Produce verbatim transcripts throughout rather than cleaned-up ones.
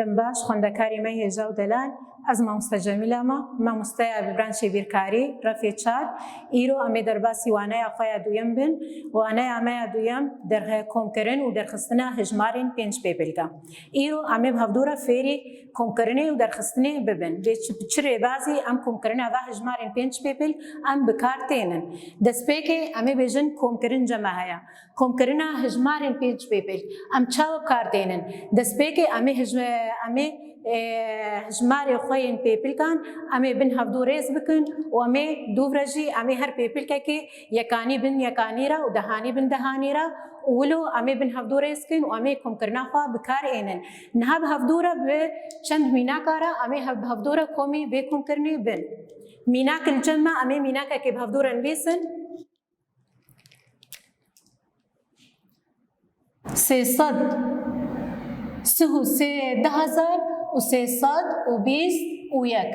Baş, xwendekarê me hêja û delal, ez mamoste Cemîla me, mamosteya bi branşê bîrkarî, refê çar. Îro em ê derbasî waneya xwe ya duyem bin. Waneya me ya duyem derxe-, komkirin û derxistina hejmarên pênc pêpilka. Îro em ê bi hevdû re fêrî komkirinê û derxistinê bibin. Lê çi, bi çi rêbazî em komkirina va hejmarên pênc pêpil em bi kar tênin? Destpêkê em ê bêjin komkirin cema heye. Komkirina hejmarên pênc pêpil em çawa bi kar tênin? Destpêkê em ê hij-, em ê, e, hejmarê xwe yên pêpilkan em ê bin hevdû rêz bikin û em ê dûv re jî em ê her pêpilkekê yekanî bin yekanî re û dehanî bin dehanî re û wilo em ê bin hevdû rêz kin û em ê komkirina xwe bi kar ênin. Niha bi hevdû re bi çend mînaka re em ê hev-, bi hevdû re komî vê komkirinê bin. Mînak li cem me, em ê mînakekê bi hevdû re nivîsin. Sê sed sih û sê, du hezar û sê sed û bîst û yek.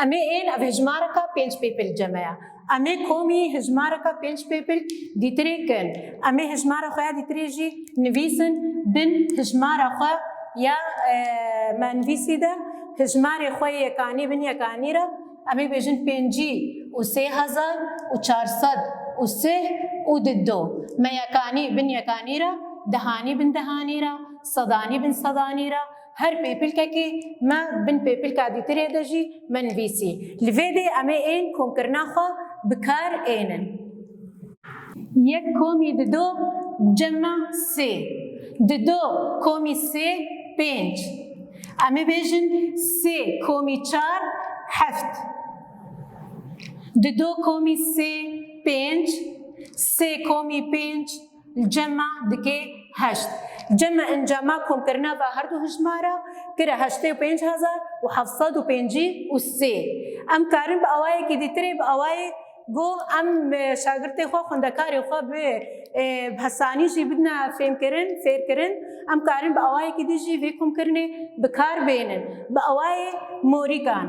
Em ê ên ev hejmareka pênc pêpil cem e ya. Em ê komî hejmareka pênc pêpil dîtirê kin. Em ê hejmara xwe ya dîtirê jî nivîsin bin hejmara xwe ya, e, me nivîsî de hejmarê xwe yê yekanî bin yekanî re. Em ê bêjin pêncî û sê hezar û çar sed û sih û dido. Me yekanî bin yekanî re, dehanî bin dehanî re, sedanî bin sedanî re, her pêpilkekê me bin pêpilka dîtirê de jî me nivîsî. Li vê dê em ê ên komkirina xwe bi kar ênin. Yek komî dido cema sê. Dido komî sê pênc. Em ê bêjin sê komî çar heft. Dido komî sê pênc. Sê komî pênc cema dike heşt. Cema encama komkirina va her du hijmara kire heştê û pênc hezar û heft sed û pêncî û sê. Em karin bi awayekî dîtirê, bi awayê Go em, e, şagirtê xwe, xwendekarê xwe bi, e, bi hesanî jî bidine fêmkirin, fêrkirin, em karin bi awayekî din jî vê komkirinê bi kar bênin. Bi awayê morîkan.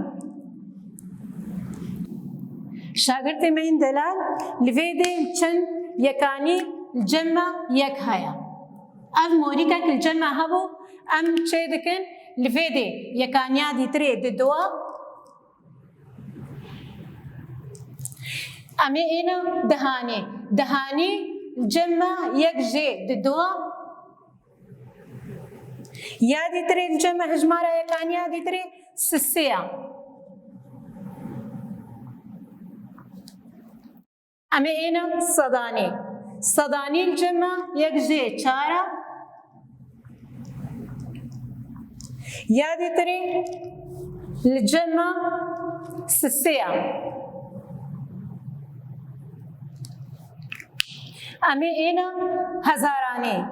Şagirtê me yên delal, li vê dê çend yekanî li cem me yek heye. Ev morîkek li cem me hebû, em çê dikin, li vê dê yekaniya dîtirê didoa, Em ê êna dihanî. Dihanî cem me yek jê didoa. Ya dîtirê cem me hijmara yekaniya dîtirê sisê ya. Em ê êna sedanî. Sedanî li cem me yek jê çar e. Ya dîtirî li cem me sisê ye. Em ê êna hezaranî.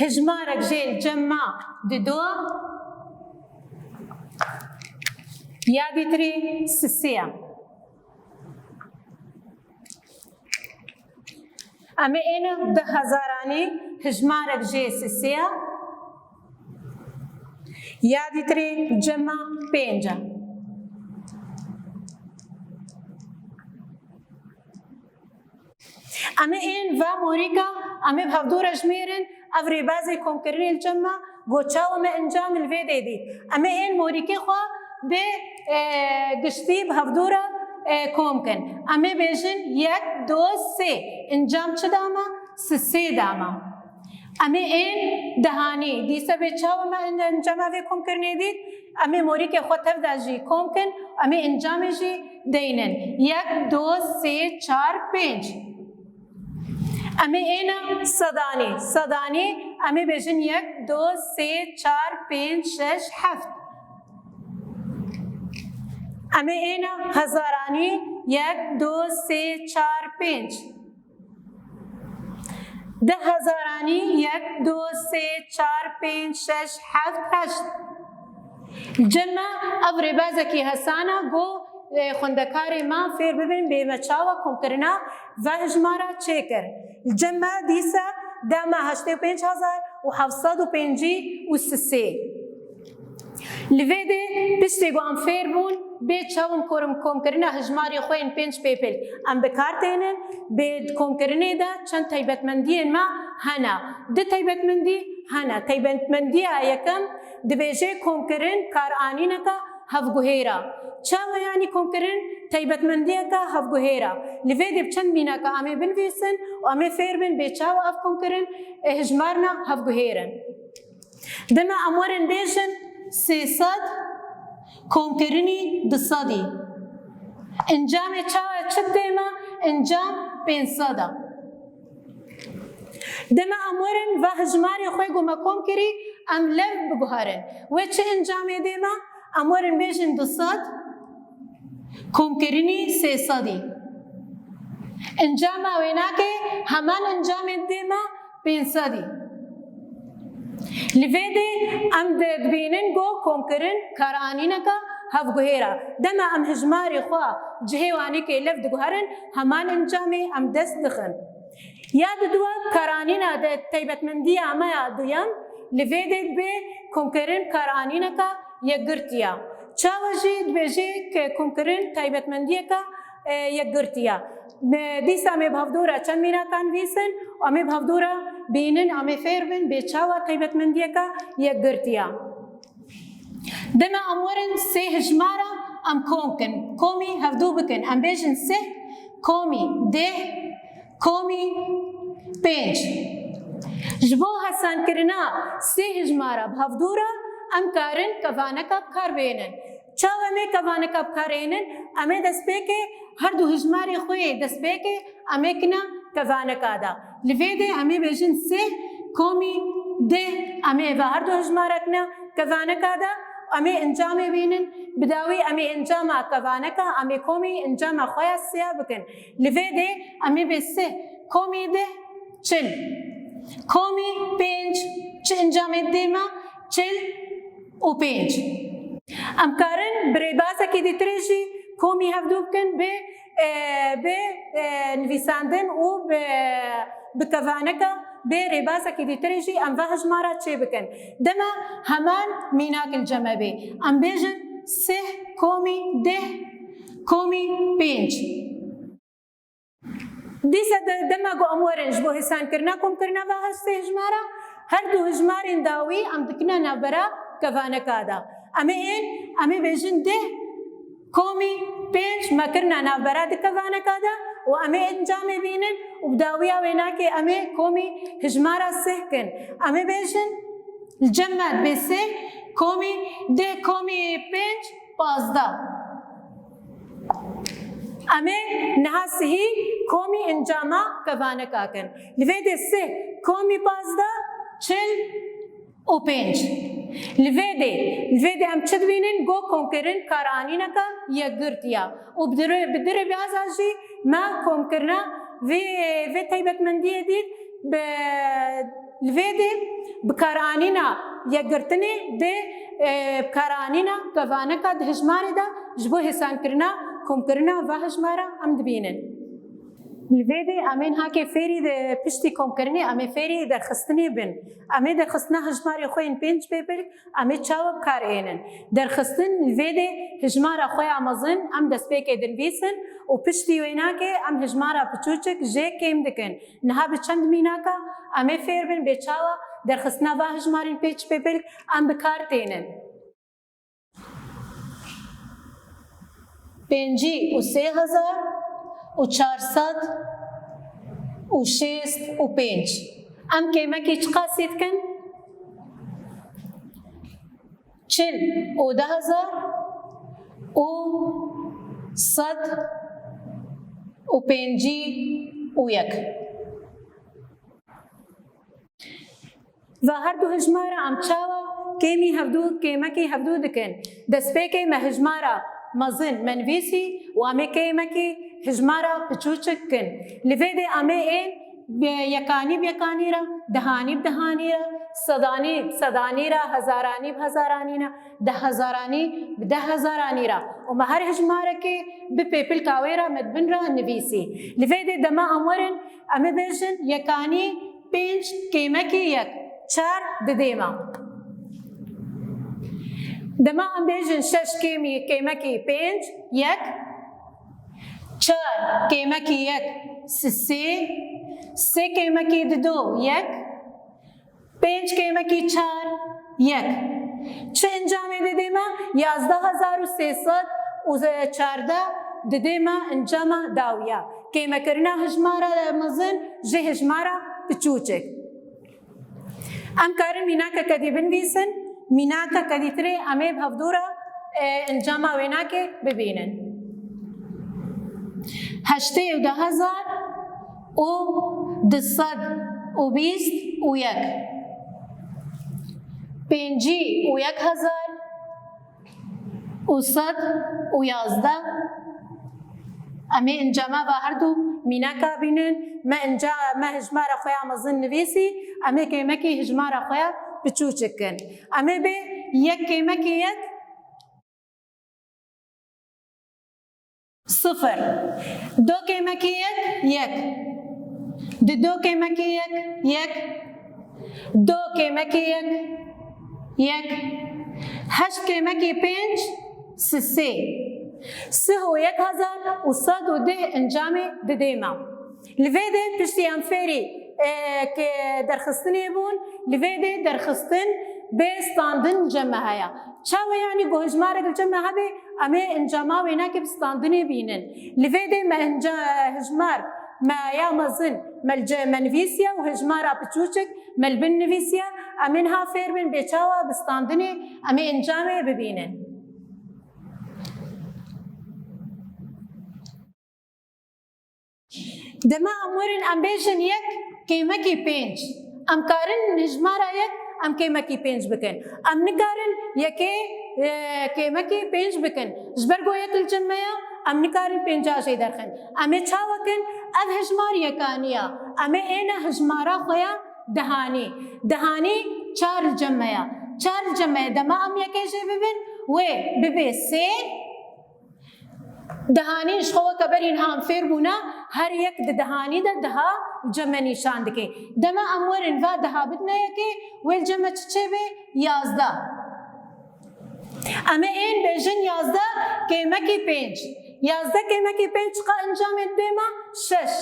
Hijmarek jê li cem me dido. Ya dîtirî sisê ye. Em ê êne du hezaranî, hijmarek jê sisê ye. Ya dîtirê cema pênc e. Em ê ên va morîka, em ê bi hevdû re jmêrin, ev rêbazê komkirinê li cem me, go çawa me encam li vê dê dît. Em ê ên morîkê xwe bi, e, giştî bi hevdû re, e, kom kin. Em ê bêjin yek, du, sê. Encam çi da me? Sisê da me. Em ê ên dihanî. Dîse bê çawa me en-, encama vê komkirinê dît? Em ê morîkê xwe tev de jî kom kin. Em ê encamê jî deynin. Yek, du, sê, çar, pênc. Em ê êna sedanî. Sedanî, em ê bêjin yek, du, sê, çar, pênc, şeş, heft. Em ê êna hezaranî, yek, du, sê, çar, pênc. Du hezaranî, yek, du, sê, çar, pênc, şeş, heft, heşt. Cem me ev rêbazekî hesan e, go, e, xwendekarê me fêr bibin bê me çawa komkirina ve hijmara çêkir. Cem me dîse da me heştê û pênc hezar û heft sed û pêncî û sisê. Li vê dê piştî ku em fêr bûn, bê çawa em korim-, komkirina hijmarê xwe yên pênc pêpil em bi kar tênin, bê komkirinê de çend taybetmendiyên me hene. Di taybetmendî hene. Taybetmendiya yekem dibêje komkirin karanîneka hevguhêr e. Çawa yanî komkirin taybetmendiyeka hevguhêr e? Li vê dê bi çend mînaka em ê binivîsin û em ê fêr bin bê çawa ev komkirin, e, hijmarina hevguhêr in. Dema em werin bêjin sê sed komkirinî du sedî. Encamê çawa çi dê me? Encam pênc sed e. Dema em werin va hijmarê xwe ku me kom kirî, em lev biguherin. Wê çi encamê dê me? Em werin bêjin du sed komkirinî sê sedî. Encama wênakê heman encamê dê me pênc sedî. Li vê dê em di-, dibînin ku komkirin karanîneka hevguhêr e. Dema em hijmarê xwe cihê wanîkê lev diguherin, heman encamê em dest dixin. Ya diduwa karanîna de taybetmendiya me ya duyem, li vê dê dibê komkirin karanîneka yekgirtî ya. Çawa jî dibêje ke komkirin taybetmendiyeka, e, yekgirtî ya. Me, dîsa em ê bi hevdû re çend mînakan nivîsin û em ê bi hevdû re bînin, em ê fêr bin bê çawa taybetmendiyeka yekgirtî ya. Dema em werin sê hijmara em kom kin, komî hevdû bikin. Em bêjin sih komî deh komî pênc. Ji bo hesankirina sê hijmara bi hevdû re em karin kevaneka bi kar bênin. Çawa em ê kevaneka bi kar ênin? Em ê destpêkê her du hijmarê xwe yê destpêkê em ê kine kevaneka de. Li vê dê em ê bêjin sê komî deh, em ê va her du hijmara kine kevaneka de, em ê encamê bînin, bi dawî em ê encama kevaneka, em ê komî encama xwe ya sê ya bikin. Li vê dê em ê bê sê komî deh çil. Komî pênc çi encamê dê me? Çil û pênc. Em karin bi rêbazekî dîtirê jî komî hevdû bikin bi, e, bi, e, nivîsandin û bi, bi kevaneka, bi rêbazekî dîtirê jî em va hijmara çê bikin. Dema heman mînak li cem me bê. Em bêjin sih komî deh komî pênc. Dîsa de-, dema ku em werin ji bo hêsankirina komkirina va hej sê hijmara, her du hijmarên dawî em dikine navbera kevaneka de. Em ê ên, em ê bêjin deh komî pênc me kirine navbera di kevaneka de û em ê encamê bînin û bi dawiya wênakê em ê komî hijmara sih kin. Em ê bêjin li cem me dibê sê komî deh komî pênc pazdeh. Em ê niha sihî komî encama kevaneka kin. Li vê dê sih komî pazdeh çil û pênc. Li vê dê, li vê dê em çi dibînin? Go komkirin karanîneka yekgirtî ya. Û bi dire-, bi dire baza jî me komkirina vê, vê taybetmendiyê dît bi Li vê dê bikaranîna yekgirtinê dê, e, bikaranîna kevaneka di hijmarê de ji bo hêsankirina komkirina va hijmara em dibînin. Li vê dê em ê niha kê fêrî de piştî komkirinê em ê fêrî derxistinê bin. Em ê derxistina hijmarê xwe yên pênc pêpil em ê çawa bi kar ênin? Derxistin li vê dê hijmara xwe ya mezin em destpêkê dinivîsin û piştî wênakê em hijmara piçûçik jê kêm dikin. Niha bi çend mînaka em ê fêr bin bê çawa derxistina va hijmarên pênc pêpil em bi kar tênin. Pêncî û sê hezar û çar sed û şêst û pênc. Em kêmekî çiqasî dikin? Çil û du hezar û sed û pêncî û yek. Va her du hijmara em çawa kêmî hevdû, kêmekî hevdû dikin? Destpêkê me hijmara mezin me nivîsî û em ê kêmekî hijmara piçûçik kin. Li vê dê em ê ên bi yekanî bi yekanî re, dehanî bi dehanî re, sedanî bi sedanî re, hezaranî bi hezaranî re, deh hezaranî bi deh hezaranî re. Û me her hijmarekê bi pêpilka wê re me di bin re nivîsî. Li vê dê dema em werin, em ê bêjin yekanî pênc kêmekî yek, çar didê me. Dema em bêjin şeş kêmî, kêmekî pênc, yek, çar kêmekî yek, sisê, sê kêmekî dido, yek, Pênc kêmekî çar, yek. Çi encamê didê me? Yazdeh hezar û sê sed û çardeh didê me encama dawiya. Kêmekirina hijmara mezin ji hijmara piçûçik. Em karin mînakeke dî binivîsin, mînakeke dîtirê em ê bi hevdû re, e, encama wênakê bibînin. Heştê û du hezar û du sed û bîst û yek. Pêncî û yek hezar û sed û yazdeh. Em ê encama va her du mînaka bînin. Me enca-, me hijmara xwe ya mezin nivîsî, em ê kêmekî hijmara xwe ya piçûçik kin. Em ê bê yek kêmekî yek, sifir. Do kêmekî yek, yek. Di do kêmekî yek, yek. Do kêmekî yek, yek. Heşt kêmekî pênc, sisê. Sih û yek hezar û sed û deh encamê didê me. Li vê de piştî em fêrî, e, ke derxistinê bûn, li vê de derxistin bê standin cem me heye. Çawa yanî ku hijmarek li cem me hebe, em ê encama wênakê bi standinê bînin. Li vê de me enca-, hijmar me ya mezin me li ce-, me nivîsiye û hijmara piçûçik me li bin nivîsiye. Em ê niha fêr bin bê çawa bi standinê em ê encamê bibînin. Dema em werin em bêjin yek kêmekî pênc. Em karin hijmara yek em kêmekî pênc bikin. Em nikarin yekê, e, kêmekî pênc bikin. Ji ber ku yek li cem me ya, em nikarin pênca jê derxin. Em ê çawa kin? Ev hijmar yekanî ya. Em ê êne hijmara xwe ya dehanî. Dehanî çar li cem me ya. Çar li cem me ya. Dema em yekê jê bibin, wê bibê sê. Dehanî ji xwe weke berî niha em fêr bûne, her yek di dehanî de deha li cem me nîşan dike. Dema em werin va deha bidine yekê, wê li cem me çi çêbê? Yazdeh. Em ê ên bêjin yazdeh kêmekî pênc. Yazdeh kêmekî pênc çiqa encamê didê me? Şeş.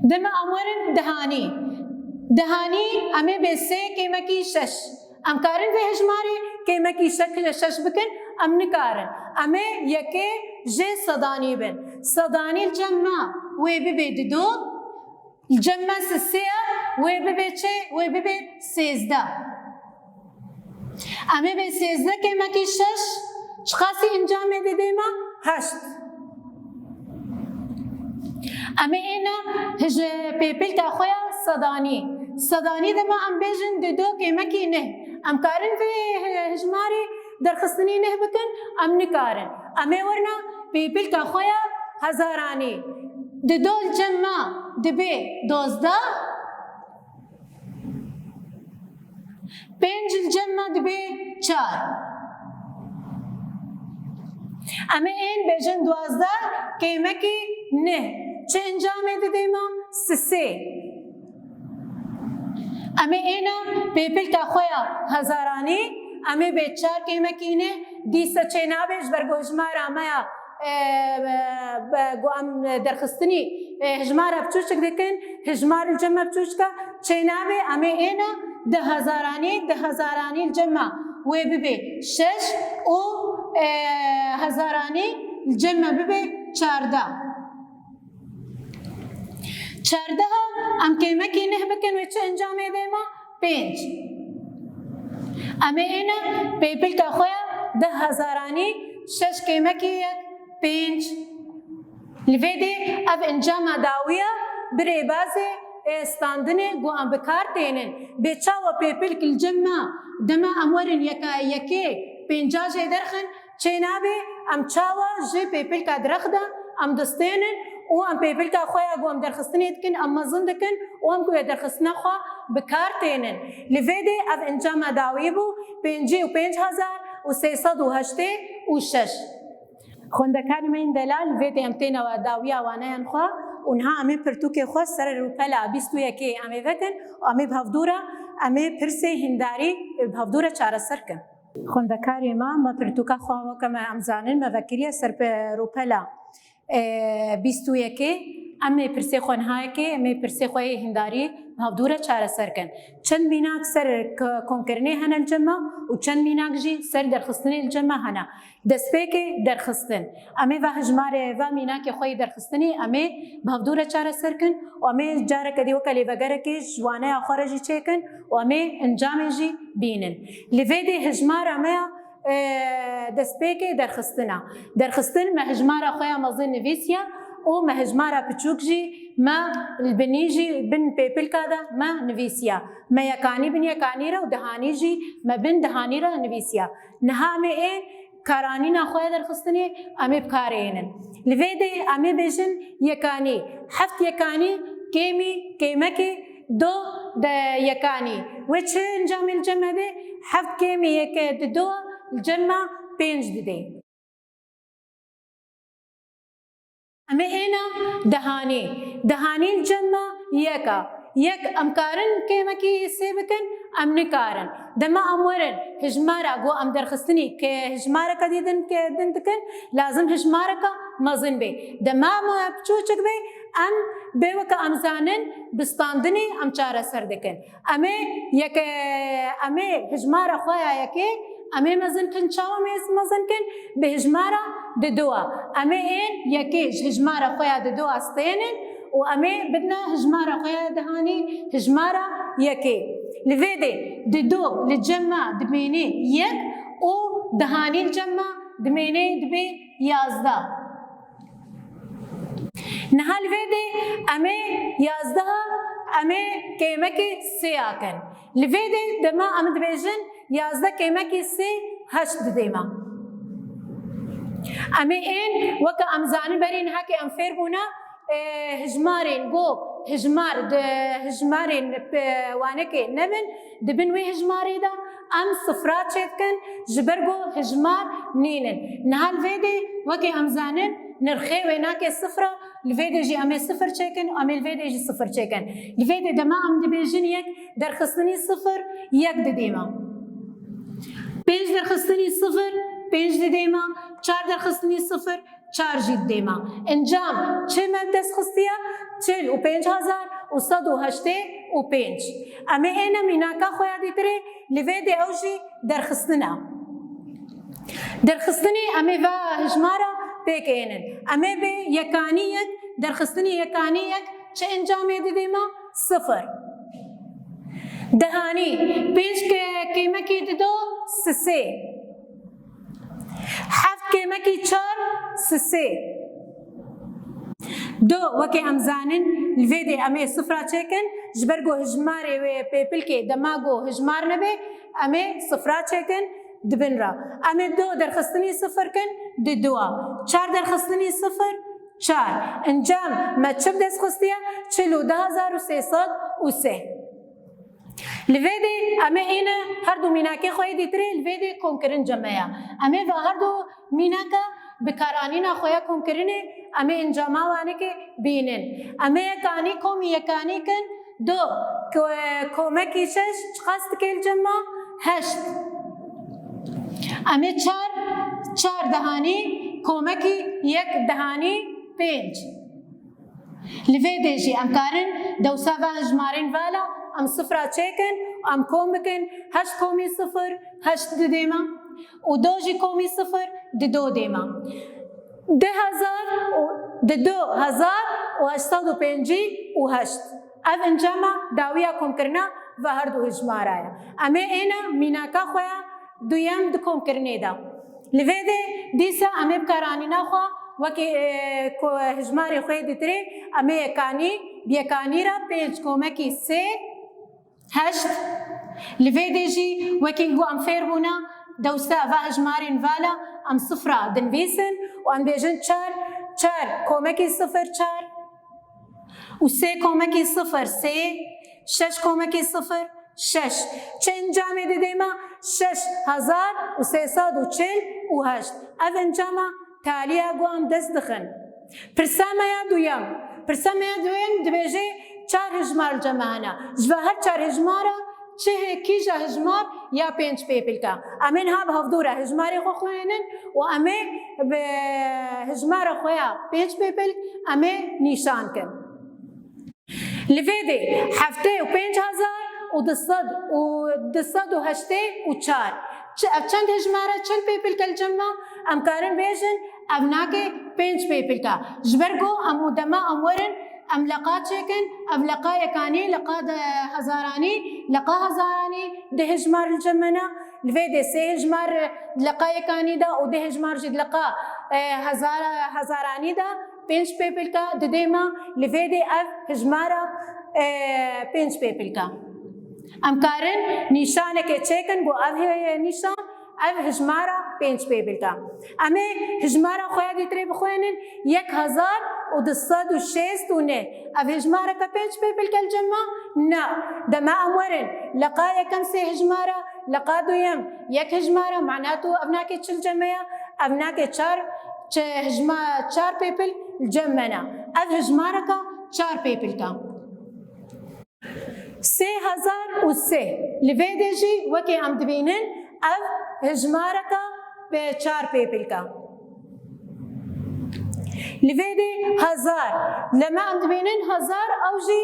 Dema em werin dehanî. Dehanî em ê bê sê kêmekî şeş. Em karin vê hejmarê kêmekî şek-, şeş bikin? Em nikarin. Em ê yekê jê sedanî bin. Sedanî li cem me wê bibê didu, li cem me sisê ye, wê bibê çi? Wê bibê sêzdeh. Em ê bê sêzdeh kêmekî şeş, çiqasî encamê didê me? Heşt. Em ê êne ji pêpilka xwe ya sedanî. Sedanî dema em bêjin didu kêmekî neh. Em karin vê hijmarê derxistinî neh bikin? Em nikarin. Em ê werna pêpilka xwe ya hezaranî. Didu li cem me dibê dozdeh. Pênc li cem me dibê çar. Em ê ên bêjin duwazdeh kêmekî neh. Çi encamê didê me? Sisê. Em ê êne pêpilka xwe ya hezaranî, em ê bê çar kêmekî neh, dîsa çênabe ji ber ku hijmara me ya e, e, ku em derxistinî, e, hijmara biçûçik dikin, hijmar li cem me biçûçik e, çênabe em ê êne di hezaranî, di hezaranî li cem me wê bibê şeş û, e, hezaranî li cem me bibê çardeh. Çardeha em kêmekî neh bikin wê çi encamê dê me? Pênc. Em ê êne pêpilka xwe ya di hezaranî şeş kêmekî yek, pênc. Li vê dê ev encama dawî ya bi rêbazê, e, standinê ku em bi kar tênin. Bê çawa pêpilk li cem me, dema em werin yeka yekê pênca jê derxin, çênabe em çawa ji pêpilka direxda em distênin û em pêpilka xwe ya ku em derxistinê dikin, em mezin dikin û em ku ya derxistina xwe bi kar tênin. Li vê dê ev encama dawî bû, pêncî û pênc hezar û sê sed û heştê û şeş. Xwendekarê me yên delal, vê dê em têne dawiya waneyan xwe û niha em ê pirtûkê xwe ser rûpela bîst û yekê em ê vekin û em ê bi hevdû re, em ê pirsê hîndarî bi hevdû re çareser kin. Xwendekarê me, me pirtûka xwe weke me em zanin, me vekiriye ser pe-, rûpela, e, bîst û yekê. Em ê pirsê xwe niha yekê, em ê pirsê xwe yê hîndarî bi hevdû re çareser kin. Çend mînak ser k-, komkirinê hene li cem me û çend mînak jî ser derxistinê li cem me hene. Destpêkê derxistin. Em ê va hejmarê, va mînakê xwe yê derxistinê em ê bi hevdû re çareser kin û em ê careke dî weke lêvegerekê ji waneya xwe re jî çêkin û em ê encamê jî bînin. Li vê dê hejmara me ya, e, destpêkê derxistin a. Derxistin me hejmara xwe ya mezin nivîsiya û me hejmara piçûk jî me li binî jî bin pêpilka de me nivîsiya. Me yekanî bin yekanî re û dihanî jî me bin dihanî re nivîsiya. Niha em ê ê karanîna xwe ya derxistinê em ê bi karê ênin. Li vê dê em ê bêjin yekanî. Heft yekanî kêmî kêmekê do de yekanî. Wê çi encamê li cem me dê? Heft kêmî yeke di do li cem me pênc didê. Em ê êna dehanî. Dehanî li cem me yek a. Yek em karin kêmekî sê bikin, em nikarin. Dema em werin hijmara ku em derxistinî ke hijmareke dî din ke din dikin, lazim hijmareke mezin bê. Dema em piçûçik bê, em bê weke em zanin bi standinê em çareser dikin. Em ê yeke, em ê hijmara xwe ya yekê, em ê mezin kin, çawa em ê mezin kin? Bi hijmara didoa. Em ê ên yekê ji hijmara xwe ya didoa stênin û em ê bidine hijmara xwe ya dihanî hijmara yekê. Li vê dê dido li cem me dimêne yek û dihanî li cem me dimêne dibê yazdeh. Niha li vê dê em ê yazdeha em ê kêmekê sê ya kin. Li vê dê dema em dibêjin yazdeh kêmekê sê heşt didê me. Em ê ên weke em zanin berî niha ke em fêr bûne, e, hijmarên go hijmar di hijmarên pe-, wanekê nebin, di bin wê hijmarê de em sifra çêdikin, ji ber ku hijmar nînin. Niha li vê dê weke em zanin nirxê wênakê sifra, li vê dê jî em ê sifir çêkin, em ê li vê dê jî sifir çêkin. Li vê dê dema em dibêjin yek derxistinî sifir, yek didê me. Pênc derxistinî sifir, pênc didê me. Çar derxistinî sifir, çar jî didê me. Encam çi me dest xistiye? Çil û pênc hezar û sed û heştê û pênc. Em ê êne mînaka xwe ya dîtirê, li vê dê ew jî derxistin e. Derxistinê em ê va hijmara pêk ênin. Em ê bê yekanî yek, derxistinê yekanî yek çi encamê didê me? Sifir. Dehanî, pênc ke-, kêmekî dido, sisê. Heft kêmekî çar, sisê. Do, weke em zanin, li vê dê em ê sifra çêkin, ji ber ku hijmarê wê pêpilkê dema ku hijmar nebe, em ê sifra çêkin di bin re. Em ê do derxistinî sifir kin, di dua. Çar derxistinî sifir, çar. Encam me çi bi dest xistiye? Çil û du hezar û sê sed û sê. Li vê dê em ê êne her du mînakê xwe yê dîtirê, li vê dê komkirin cem me ya. Em ê va her du mînaka bi karanîna xwe ya komkirinê, em ê encama wanekê bînin. Em ê yekanî komî yekanî kin, do ko-, komekî şeş çiqas dike li cem me? Heşt. Em ê çar, çar dehanî komekî yek dehanî pênc. Li vê dê jî em karin dewsa va hijmarên vala em sifra çêkin, em kom bikin, heşt komî sifir, heşt didê me û do jî komî sifir, di do dê me. Du hezar û, di du hezar û heşt sed û pêncî û heşt. Ev encama dawiya komkirina va her du hijmara ye. Em ê êne mînaka xwe ya duyem di komkirinê de. Li vê dê dîsa em ê bi karanîna xwe wekî, e, ko-, hijmarê xwe yê dîtirê, em ê yekanî, bi yekanî re pênc komekî sê, heşt. Li vê dê jî wekî ku em fêr bûne, dewsa va hijmarên vala em sifra dinivîsin û em bêjin çar, çar komekî sifir çar. û sê komekî sifir sê, şeş komekî sifir şeş. Çi encamê didê me? Şeş hezar û sê sed û çil û heşt. Ev encama talî ye ku em dest dixin. Pirsa me ya duyem. Pirsa me ya duyem dibêje çar hijmar li cem me hene. Ji va her çar hijmara çi hê, kîja hijmar ya pênc pêpilka. Em ê niha bi hevdû re hijmarê xwe xwênin û em ê bi hijmara xwe ya pênc pêpilk em ê nîşan kin. Li vê dê heftê û pênc hezar û du sed û du sed û heştê û çar. Çi, ev çend hejmar e, çend pêpilke li cem me? Em karin bêjin, ev nake pênc pêpilke. Ji ber ku em û dema em werin, em leqa çêkin, ev leqa yekanî, leqa de hezaranî, leqa hezaranî di hejmar li cem me ne. Li vê dê sê hejmar leqa yekanî de û di hejmar jî leqa, e, hezara-, hezaranî de. Pênc pêpilka didê me, li vê dê ev hijmara, e, pênc pêpilka. Em karin nîşanekê çêkin, ku ev hê-, nîşan, ev hijmara pênc pêpilka. Em ê hijmara xwe ya dîtirê bixwênin, yek hezar û du sed û şêst û neh. Ev hijmareke pênc pêpilke li cem me? Na. Dema em werin, leqa yekem sê hijmara, leqa duyem yek hijmara, mana tu ev nake çi li cem me ya? Ev nake çar, çi hijma-, çar pêpil li cem me ne. Ev hijmareka çar pêpilka. Sê hezar û sê. Li vê dê jî wekî em dibînin, ev hijmareka bi çar pêpilka. Li vê dê hezar. Dema em dibînin hezar, ew jî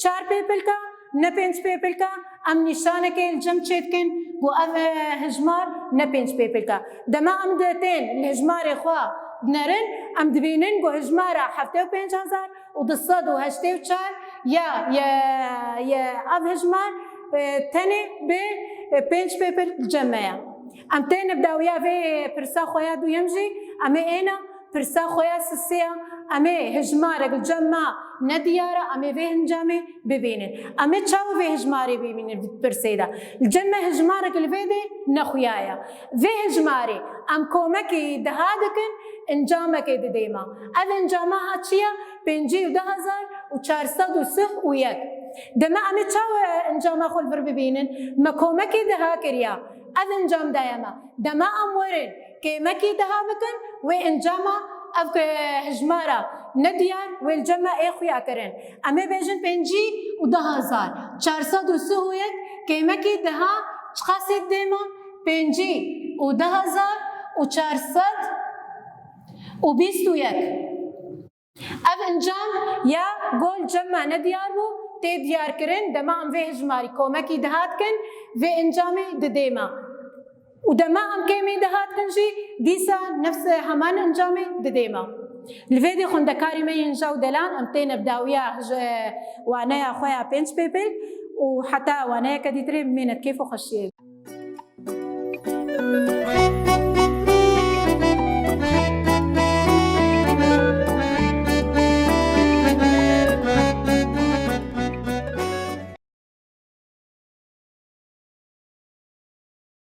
çar pêpilka, ne pênc pêpilka, em nîşanekê li cem çêdikin, ku ev, e, hijmar ne pênc pêpilka. Dema em di tên li hijmarê xwe dinerin, em dibînin ku hijmara heftê û pênc hezar û du sed û heştê û çar ya, ye, ye, ev hijmar, e, tenê bi, e, pênc pêpil li cem me ye. Em tên bi dawiya vê pirsa xwe ya duyem jî, em ê êna pirsa xwe ya sisiya, em ê hijmarek li cem me nediyar e, em ê vê encamê bibînin. Em ê çawa vê hijmarê bibînin di pirsê de? Li cem me hijmarek li vê dê nexuya ye. Vê hijmarê em komekî deha dikin, encamekê didê me. Ev encama ha çi ye? Pêncî û du hezar û çar sed û sih û yek. Dema em ê çawa encama xwe li vir bibînin? Me komekî deha kiriya. Ev encam daye me. Dema em werin kêmekî deha bikin, wê encama ev ke hijmara nediyar wê li cem me ê xuya kirin. Em ê bêjin pêncî û du hezar çar sed û sih û yek kêmekî deha çiqasê didê me? Pêncî û du hezar û çar sed û bîst û yek. Ev encam ya gol cem me nediyar bû, tê diyarkirin, dema em vê hijmarî komekî deha dikin, vê encamê didê me. Û dema em kêmî deha dikin jî, dîsa nefs heman encamê didê me. Li vê dê xwendekarî me yên Jaw Delan, em têne bi dawiya hij-, waneya xwe ya pênc pêpil û heta waneyeke dîtirê bimêne di kêf û xweşiyê.